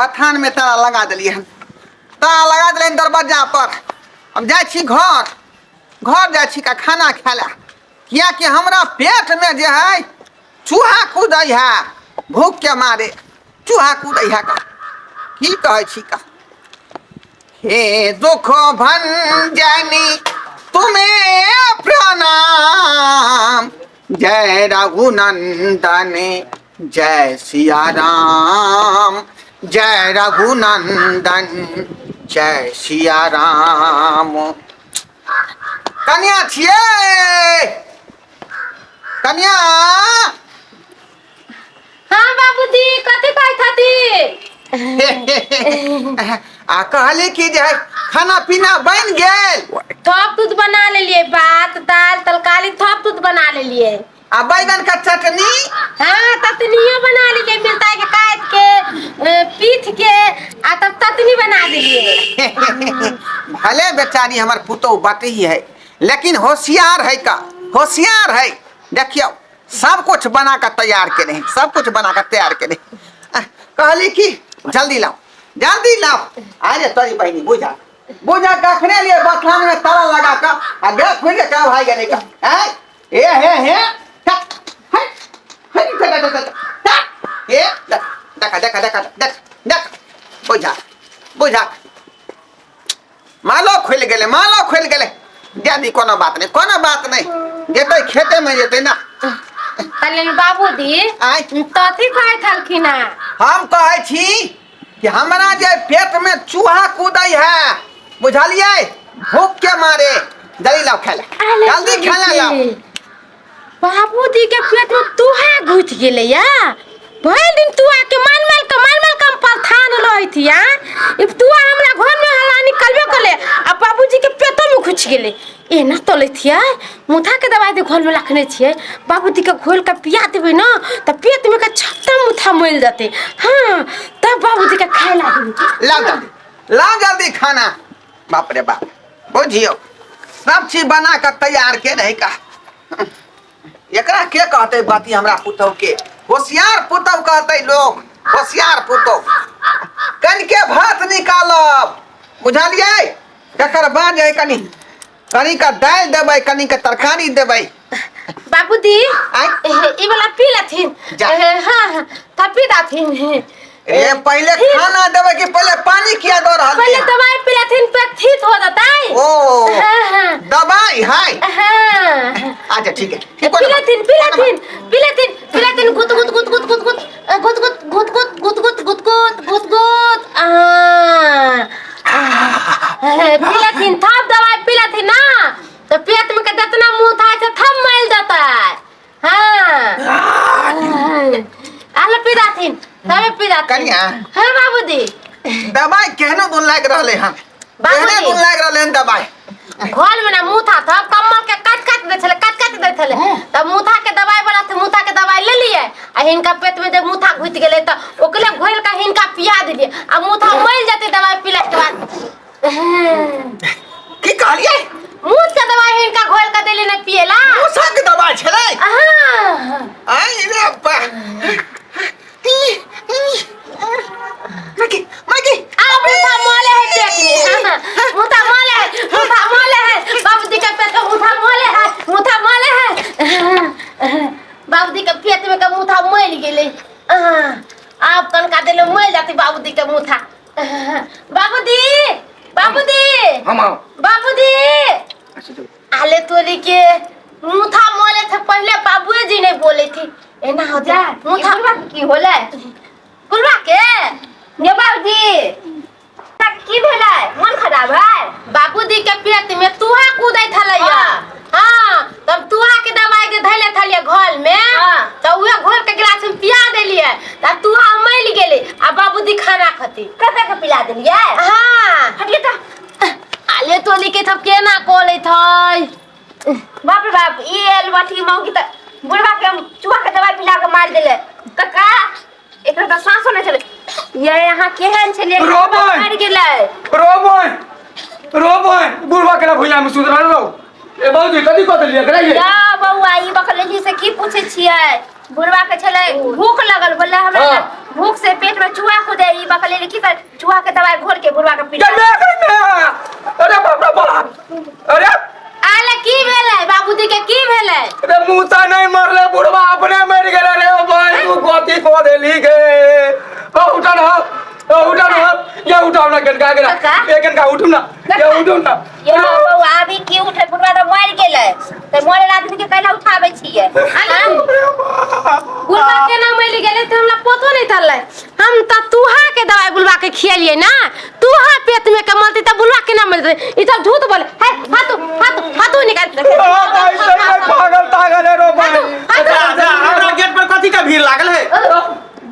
बथान में ताला लगा देलियै हन, ताला लगा देलियै दरवाजा पर। हम जाइ छी घर, घर जाइ छी का खाना खाय लए, कियाकि हमरा पेट में जे है चूहा कूदै है, भूख के मारे चूहा कूदै है। का की कहै छी का? हे दुख भंजनी तुम्हें प्रणाम, जय रघुनंदन जय सिया राम, जय रघुनंदन जय सिया राम। कन्या छियै कन्या? हाँ बाबूजी, कथी कहैत हती? आ कहली कि जे है खाना पीना बनि गेल? थप दूध बना लेलिए, भात दाल तरकारी थप दूध बना लेलिए। आ बैगन के चटनी? हाँ, ततनियो बना लेलिए, मिरचाई के काट के पीट के आ तब ततनी बना देलिए। भले बेचारी हमर पुतोह बतही है, लेकिन होशियार है का, होशियार है। देखियो सब कुछ बना के तैयार केने है, सब कुछ बना के तैयार केने। कहली कि जल्दी लाओ, जल्दी लाओ। अरे तोरी बहिनी बुझा बुझा कखने लिए बथान में ताला लगा का आ गेट खुल के का भाई गेले का हैं? ए हे हे हट हट हट हट हट हट ए देखा देखा देखा देख देख बुझा बुझा मालो खुलि गेलै, मालो खुलि गेलै। दादी कोनो बात नहि, कोनो बात नहि, जेतै खेते में जेतै ना। कहलियनि बाबूजी, आँय? कथी कहैत हलखिन हँ? हम कहै छी कि हमरा जे पेट में चूहा कूदै है, बुझलियै, भूख के मारे। जल्दी लाओ खाय ला, जल्दी खाना लाओ। बाबूजी के पेट में तुहा घुस गेलै या। भरि दिन तुआ के मार मार के मार मार के हम पलथान रहैत हिया। ई तुआ हमरा घर में हला निकलबे कले आ बाबूजी के पेटो में घुस गेलै। एना तलैत हिया, मुथा के दवाई दे घर में रखने छियै, बाबूजी के घोल के पिया देबै ना तऽ पेट में के छत्ता मुथा मरि जेतै। हाँ, तब बाबूजी के खाय ला देबै। लाओ जल्दी, लाओ जल्दी खाना। बाप रे बाप, बुझियो सब चीज बना के तैयार के रही का। एकरा के कहते बाती हमरा पुतहु के होशियार पुतहु कहते लोग, होशियार पुतहु। कनिके भात निकालब, बुझलियै, तकर बाद जे कनि कनि का दालि देबै, कनि के तरकारी देबै। बाबूजी, आँय? ई वाला पी लेथिन। जा। हाँ हाँ, तब पी देथिन। ए पहले खाना देबै कि पहले पानी किया दऽ रहल पहले छियै? दवाई पी लेथिन, पेट ठीक हो जतै। ओ हाँ हाँ। दवाई है? हाँ। अच्छा ठीक है, ठीक। पी लेथिन, पी लेथिन, पी लेथिन, पी लेथिन। गुत गुत गुत गुत गुत गुत गुत गुत गुत गुत गुत गुत गुत गुत गुत गुत। पी लेथिन, थप दवाई पी लेथिन ना तो पेट में के जितना मुंह था से थप मल जाता है। हाँ, आलो पी दाथिन, तबे पी दाथिन। कनिया। हाँ बाबूजी। दवाई केहनो गुण लागि रहलै हन, बाबूजी। केहने गुण लागि रहलै हन दवाई। घर में ना मुँह था तब कम्बल के काट काट दै छलै, काट काट दै छलै, तब मुँह के दवाई वाला से मुँह के दवाई ले लिए आ हिनका पेट में जब मुँह घुसि गेलै तऽ ओकरे घोल के हिनका पिया देलियै आ मुँह मरि जेतै दवाई पीला के बाद। की कहलियै? मुँह के दवाई हिनका घोल के देली ना पिएला। मूसा के दवाई छलै? हाँ। आइ रे बा, मैगी मैगी। आ मुँह मोले है पेट में, मुँह मोले है, मुँह मोले है बाबूजी के पेट में, मुँह मोले है, मुँह मोले है बाबूजी के पेट में के मुँह मल गेलै। आब कनका देले मल जाते बाबूजी के मुँह। बाबूजी, बाबूजी। हम आओ। बाबूजी। अच्छा चलो। आले तोरी के मुथा मोले थे पहले, बाबूए जी नहीं बोले थे एना हो जा मुथा की होलै बुलवा के ने बाबूजी, की भेलै? मन खराब है? बाबूजी के पेट में तुहा कूदै छलैया। हाँ, तब तुहा के दवाई के धैले थलिए घोल में। तो उहे घोल के गिलास में पिया देलिए तब तुहा मर गेलै आ बाबूजी खाना खती। कतऽ के पिला देलिए? हाँ। हटिए तऽ। आले तोली के तब केना कोलै थै। बाप रे बाप, ई एल बठी मौगी तऽ बुढ़वा के चूहा के दवाई पिला के मार देले। कका, एकरा तऽ सांसो नहि चले ये। यहाँ केहन छलियै? रोबन! मर गेलै। रोबन, रोबन, बुढ़वा केना भुइया में सुत रहल रहो? ए बाबूजी, कथी कऽ देलियै एकरा ये? या बौआ, ई बकलेजी से की पूछै छियै? बुढ़वा के छलै भूख लगल, बोले हमरा भूख से पेट में चूहा कूदे। ई बकले लेली की कर चूहा के दवाई घोर के बुढ़वा के पिला गे गे अरे बाप रे बाप अरे आले की भेलै बाबूजी के की भेलै अरे मूसा नहीं मरले बुढ़वा अपने मर गेले रे भाई तू कथी कह देली गे ओ उठा ना ओ उठा ना ये उठाओ ना गनका गेला काका। ये गनका उठू ना ये उठू ना ये बौआ अभी की उठे बुढ़वा तऽ मरि गेलै तऽ मरल आदमी के कैला उठाबै छियै आले बुढ़वा केना मरि गेलै तऽ हमरा पतो नहि चललै। हम तऽ तुहा के दवाई बुलवा के खियलियै ना, तुहा पेट में के मलतै तऽ बुलवा केना मरतै? ई सब झूठ बोले है। हाथ हाथ हाथ निकाल। ओ भाई सही में पागल तागल है रो भाई। जा जा, हमरा गेट पर कथी के भीड़ लागल है?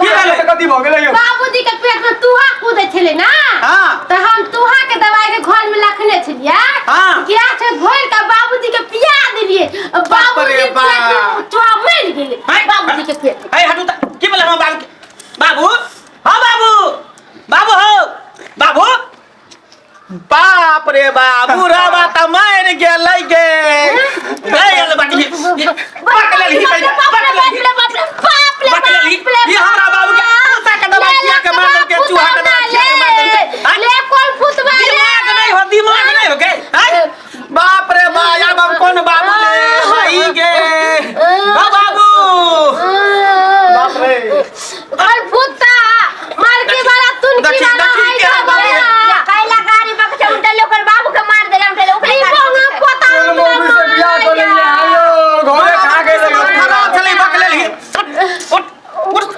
की भेलै? कथी भऽ गेलै यौ? बाबूजी के पेट में तुहा कूदै छलै ना। हाँ। तऽ हम तुहा के दवाई के घर में रखने छलियै। हाँ। गैस में घोरि के बाबूजी के पिया देलियै, बाबूजी रे के पेट में बाप। चूहा मरि गेलै। हैं? बाबूजी के पेट में। है हटू त की बोले हम बाबू के? बाबू हाँ बाबू बाबू हो बाबू बाप रे बाबू रवा त मर गेलै गे गए बाटी पकड़ लेलही बाप रे बाप रे बाप रे बाप रे पकड़ लेलही। बाप रे ई हमरा बाबू के मूसा के दवाई खिया के मार देलकै, चूहा के दवाई खिया के मार देलकै। हैं? ले कोन फुतवा ले। दिमाग नहीं हो, दिमाग नहीं हो गे हैं? बाप रे बा आब हम कोन बाबू ले भाई गे ओ बाबू बाप रे कोन फुता मार के वाला तुनकी देखी- वाला देखी है केहन बाबू है। कैला गाड़ी बकचे उठले ओकर बाबू के मार देले उठले ओकरे ई गाड़ी बौना बकचे। पोता कोन मौगी से बियाह कऽ लेलियै आयो घरे खा के खराब छलै बकलेलही। उठ उठ उठ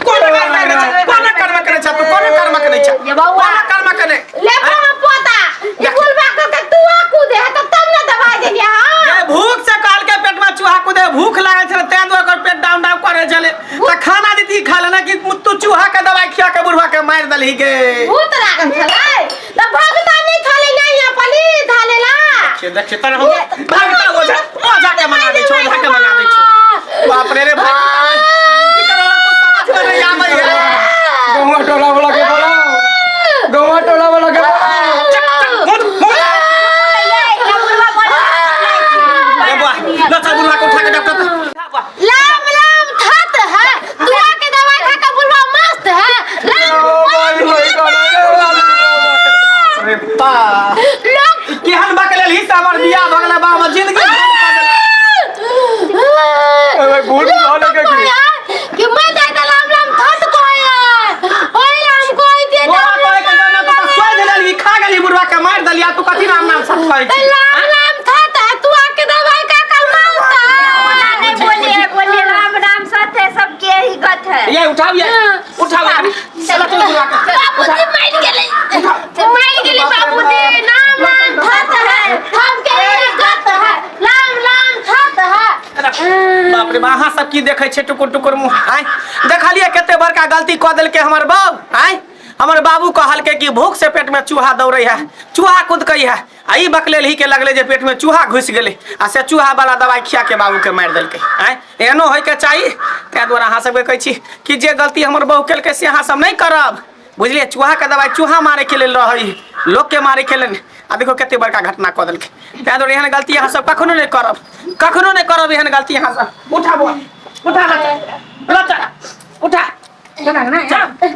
कोन कर्म करै छै? कोन कर्म करै छै तू? कोन कर्म करै छै? ये बौआ। कोन कर्म करै? ले बौना पोता ई बुलबा के के तू कूदे है त तब ना दवाई देलियै। हां जे भूख से कहलकै पेट में चूहा कूदे, भूख लागल छलै तें दुआरे ओकर पेट डाउन डाउन करै छलै त खाना देती खा लेना कि तू चूहा के दवाई खिया के बुढ़वा के मारि देलही गे। भूत लागल छलै त भगता नहीं छलै ना यहाँ पली धालेला। देखिए देखिए तर हम भगता ओझा ओझा के मना दै छौ, ओझा के मना दै छौ। बाप रे रे भाई की करब, कुछ समझ में नहीं आबै है। गौवा टोला वाला के बोलाओ, गौवा टोला वाला के बोलाओ। मुड़ मुड़ ये ये बुढ़वा मरल ए बुआ ल चल बुढ़वा के उठा के डॉक्टर उठा बुआ। लाम लाम थत है तुआ के दवाई खा के बुलवा मस्त है लाम। ओ भाई भाई अरे बा लोग केहन बकलेल ही से हमर बियाह भऽ गेलै बा, हमर जिंदगी बर्बाद कऽ देलक। ए भाई, भूत लोग भऽ तो गेलै की? कहै कि मैं जाय त लाम लाम थत कहै ओइ लाम कहै दिए तोरा कहै के जाना तू तऽ सोधि लेलही, खा गेलही बुढ़वा के मारि देलही आ तू कथी राम नाम सब कहै छी? लाम लाम थत है तुआ के दवाई खा के मस्त है। नहीं बोलिए बोलिए राम राम सत्य है सबके ही गत है। ये उठाओ ये उठाओ ये चलो चलो बुढ़वा के बाबूजी मर गेलै, मर गेलै बाबूजी। नाम नाम थत है हम के गत है लाम लाम थत है। बाप रे बा, अहाँ सब की देखै छियै टुकुर टुकुर मुँह आँय? देखलियै कते बड़का गलती कऽ देलकै हमर बाबू आँय? हमर बाबू कहलकै कि भूख से पेट में चूहा दौड़ै है, चूहा कुदकै है आ ई बकलेलही के लगलै जे पेट में चूहा घुसि गेलै आ से चूहा वाला दवाई खिया के बाबू के मारि देलकै आँय? एहनो होइके चाही। ताहि दुआरे अहाँ सबके कहै छी कि जे गलती हमर बहू केलकै से अहाँ सब नहि करब, बुझलियै? चूहा के दवाई चूहा मारे के लेल रहै, लोक के मारे के लेल। आ देखो कते बड़का घटना कऽ देलकै। ताहि दुआरे एहन गलती अहाँ सब कखनो नहि करब, कखनो नहि करब एहन गलती अहाँ सब। उठा बौआ, उठा, लऽ चल, लऽ चल, उठा चल।